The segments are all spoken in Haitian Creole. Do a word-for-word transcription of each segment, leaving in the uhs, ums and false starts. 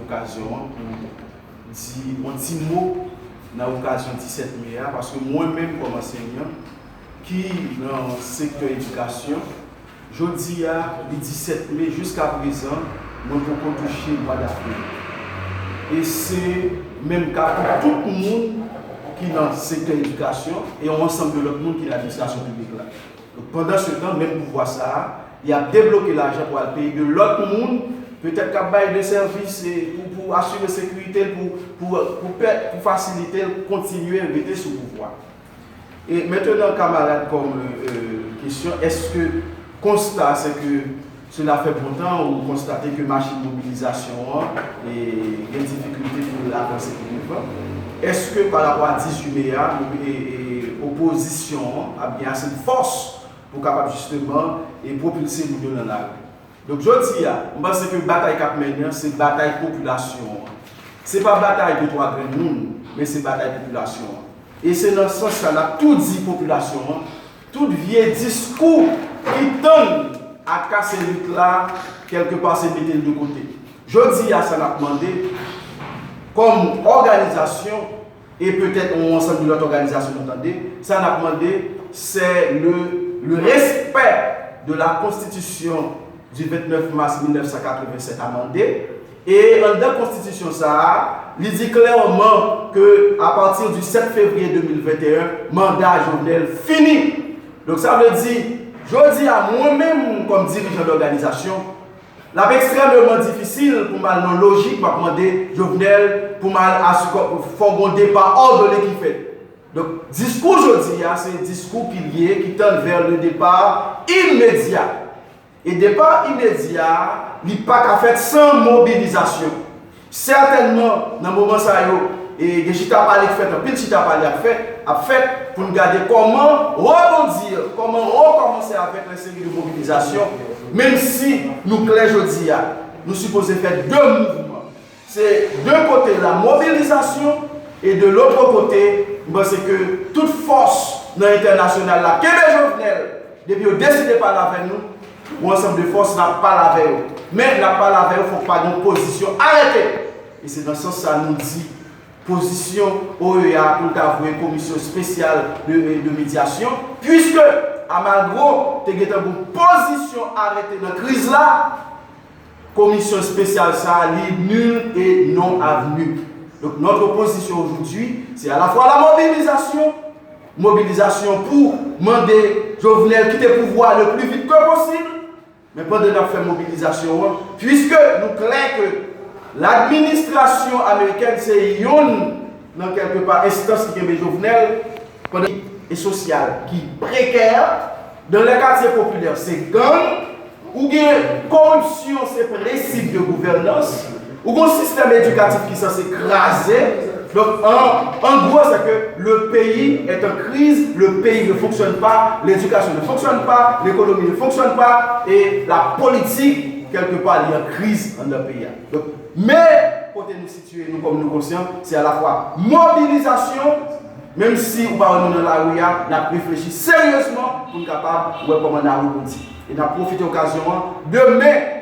okazyon an pou di yon ti mo nan okazyon disèt me a, paske mwen menm kòm ansèyan ki nan sektè edikasyon, jodi a, li disèt me, jiska prezan, mwen poko touche mwa davril. E se menm ka pou tout moun ki nan sektè edikasyon e yon ansanm de lòt moun ki nan administrasyon piblik la. Donk, pandan se tan, menm pouvwa sa a, li ap debloke lajan pou al peye de lòt moun, petèt k ap bay de sèvis e pou, pou asire sekirite l, pou, pou, pou, pè- pou fasilite l kontinye rete sou pouvwa. E mentenan, kamarad, kòm, euh, kesyon, èske konsta se ke sela fè bon tan ou konstate ke machin mobilizasyon an e gen difikilte pou l avanse pi devan? Èske pa rapò a dizuit me a, e, e, opozisyon an ap gen ase de fòs pou kapab jisteman e pwopilse moun yo nan lari? Donk, jodi a, m panse ke batay k ap mennen an, se batay popilasyon an. Se pa batay de twa grenn moun, men se batay popilasyon an. E se nan sans sa n ap tou di popilasyon an, tout vye diskou ki tann a kase lit la, kèlkepa se mete l de kote. Jodi a, sa n ap mande kòm òganizasyon, e petèt yon ansanm de lòt òganizasyon nou tande, sa n ap mande, c'est le, le respect de la Constitution du vingt-neuf mars mille neuf cent quatre-vingt-sept amendée. E anndan konstitisyon sa a, li di klèman ke a pati di sèt fevriye de mil venteyen, manda Jovenel fini. Donk, sa vle di, jodi a, mwen menm, kòm dirijan dòganizasyon, l ap ekstrèmeman difisil pou m al nan lojik, m ap mande Jovenel pou m al asiko, fò gon depa òdone ki fèt. Donk, diskou jodi a, se diskou ki lye, ki tend vers le départ immédiat. E depa imedya a, li pa ka fèt san mobilizasyon. Sètènman, nan moman sa yo, e gen chita pale k fèt, anpil chita pale ap fèt, ap fèt pou n gade kòman rebondir, kòman rekòmanse avèk yon seri de mobilizasyon, menm si nou klè jodi a, nou sipoze fè de mouvman. Se de kote la mobilizasyon e de lòt kote, m panse ke tout fòs nan entènasyonal la kenbe Jovenel, depi yo deside pale avè nou, yon ansanm de fòs n ap pale avè yo. Men n ap pale avè yo, fòk pa gen yon pozisyon arete. E se nan sans sa nou di pozisyon O E A pou l ta voye komisyon espesyal de, de medyasyon, puiske Almagro te gentan gen yon pozisyon arete nan kriz la, komisyon espesyal sa a, li nul et non avenu. Donc, notre opposition aujourd'hui, c'est à la fois la mobilisation, mobilisation pou mande Jovenel kite pouvwa le plus vite que possible, men pandan n ap fè mobilizasyon an, puiske nou klè ke ladministrasyon amerikèn se yonn nan kèlkepa enstans ki kenbe Jovenel, pandan e sosyal ki prekè, dans les quartiers populaires, se gang, ou gen koripsyon, se prensip de gouvènans, ou gen yon sistèm edikatif ki sanse kraze. Donk, an, an gwo, se ke le pays est en crise, le pays ne fonctionne pas, l'éducation ne fonctionne pas, l'économie ne fonctionne pas, et la politique, quelque part, li an kriz anndan peyi a. Donk, men kote nou sitiye, nou kòm nou konsyan, se alafwa mobilizasyon, menm si ou pa wè nou nan lari a, n ap reflechi seryezman pou n kapab wè kòman n a rebondi. E n ap pwofite okazyon an, demen,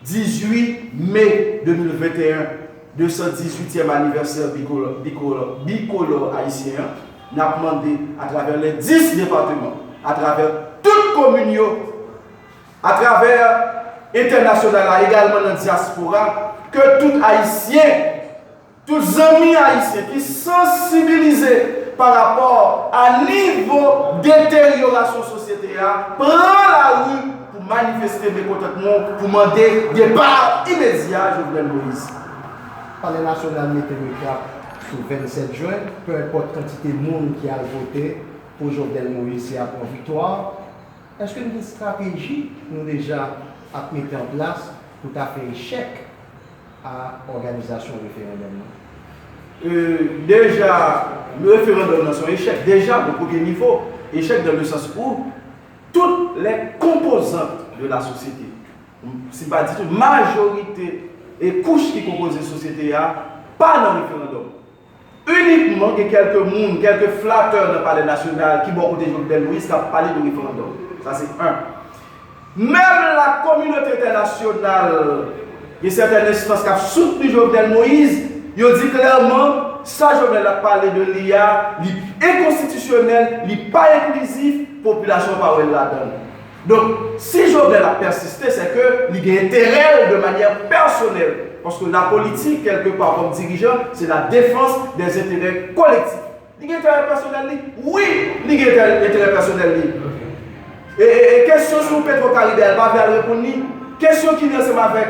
dizuit me de mil venteyen, de san dizuityèm anivèsè bikolò, bikolò, bikolò ayisyen an, n ap mande atravè lè dis depatman, atravè tout komin yo, atravè entènasyonal la, egalman nan dyaspora, ke tout Ayisyen, tout zanmi ayisyen ki sansibilize pa rapò a nivo deteryorasyon sosyete a, pran lari pou manifeste mekontantman, pou mande depa imedya Jovenel Moïse. Palè Nasyonal mete le kap sou vennsèt jen, pe enpòt kantite moun ki al vote pou Jovenel Moïse, se ap yon viktwa. Èske n gen estrateji nou deja ap mete an plas pou ta fè echèk a òganizasyon referandòm nan? Euh, deja, referandòm nan se yon echèk. Deja, nan premye nivo, echèk dans le sens où toutes les composantes de la société, si m pa di tout, majorite e kouch ki konpoze sosyete a, pa nan referandòm. Inikman gen kèlke moun, kèlke flatè nan Palè Nasyonal ki bò kote Jovenel Moïse k ap pale de referandòm. Sa se en. Menm la kominote entènasyonal Gen sèten enstans k ap soutni Jovenel Moïse, yo di klèman, sa Jovenel ap pale de li a, li enkonstitisyonèl, li pa enklizif, popilasyon pa wè l ladan l. Donk, si Jovenel ap pèsiste, se ke li gen enterè l de manyè pèsonèl. Paske lapolitik, kèlkepa, kòm dirijan, se la défense des intérêts collectifs. Li gen enterè pèsonèl li? Wi, li gen enterè pèsonèl li. E kesyon sou Petro Caribe a, li pa vle al reponn li. Kesyon ki li ansanm avèk